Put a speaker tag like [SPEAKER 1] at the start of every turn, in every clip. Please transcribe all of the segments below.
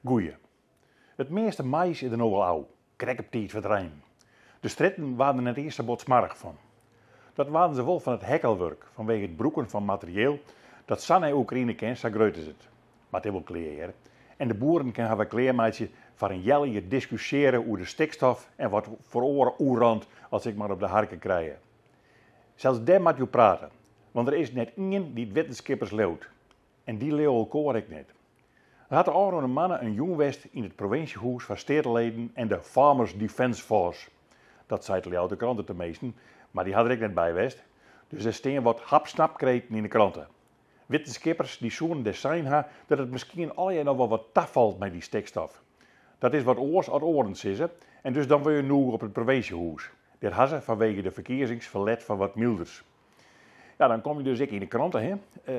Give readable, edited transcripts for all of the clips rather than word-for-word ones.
[SPEAKER 1] Goeie. It measte mais is der no wol ôf, krekt op tiid foar it reinen. De strjitten waarden der net iens sa bot smoarch fan. Dat waarden se wol fan it hekkelwurk, fanwege it brûken fan materieel dat sa nei Oekraïne kin, sa grut is it. Mar it is wol klear hear. En de boeren kinne har wer klearmeitsje foar in healjier diskusjeare oer de stikstof en wat foar oare oerrant as se ek mar op de harke krije. Sels dêr moat jo prate, want der is net ien dy't wittenskippers leaut. En dy leauwe elkoar ek net. Der hat de ôfrûne moanne in jûn west yn it provinsjehûs foar steateleden en de Farmers Defence Force. Dat seit de Ljouwerter Krante teminsten, mar dy ha der ek net by west. Dus der stean wat hap-snap-kreten yn de krante. Wittenskippers dy soenen dêr sein ha dat it miskien allegear noch wol wat tafalt mei dy stikstof. Dat is wat oars as oaren sizze en dus dan wurde je nûge op it provinsjehûs. Dêr ha se fanwege de ferkiezings ferlet fan wat mylders. Ja, dan kom je dus ek yn de krante, hè.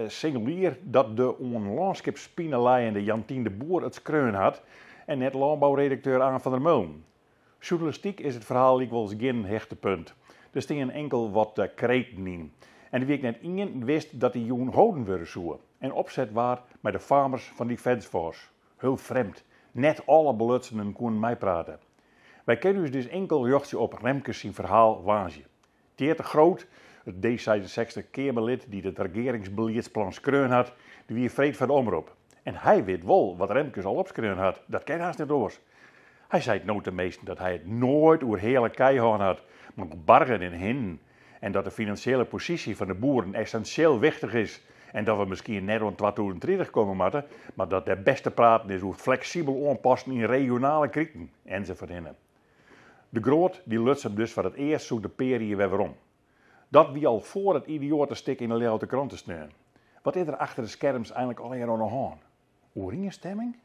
[SPEAKER 1] Singulier dat de oan lânskipspine lijende Jantien de Boer it skreaun hat en net lânbouredakteur Aan van der Meulen. Sjoernalistyk is it ferhaal lykwols gjin hichtepunt. Der stean inkel wat kreten yn. En der wie ek net ien dy't wist dat dy jûn holden wurde soe en opset waard mei de Farmers fan Defence Force. Hiel frjemd, net alle belutsenen koenen meiprate. Wy kinne ús dus inkel rjochtsje op Remkes syn ferhaal woansdei. Tjeerd de Groot, it D66 keamerlid dy't it regearingsbeliedsplan skreaun hat, dy wie freed foar de Omrop. En hy wit wol wat Remkes al opskreaun hat, dat kin hast net oars. Hy seit no teminsten dat hy it noait oer heale kij hân hat, mar oer bargen en hinnen. En dat de finansjele posysje fan de boeren essensjeel wichtich is. En dat we miskien net oant 2030 komme moatte, mar dat der bêst te praten is oer fleksibel oanpassen yn regionale kriten, ensafuorthinne. De Groot dy luts him dus foar it earst sûnt in pear jier wer werom. Dat wie al foar it idioate stik yn de Ljouwerter Krante sneon. Wat is der achter de skerms einlik allegear oan de hân? Oerienstimming?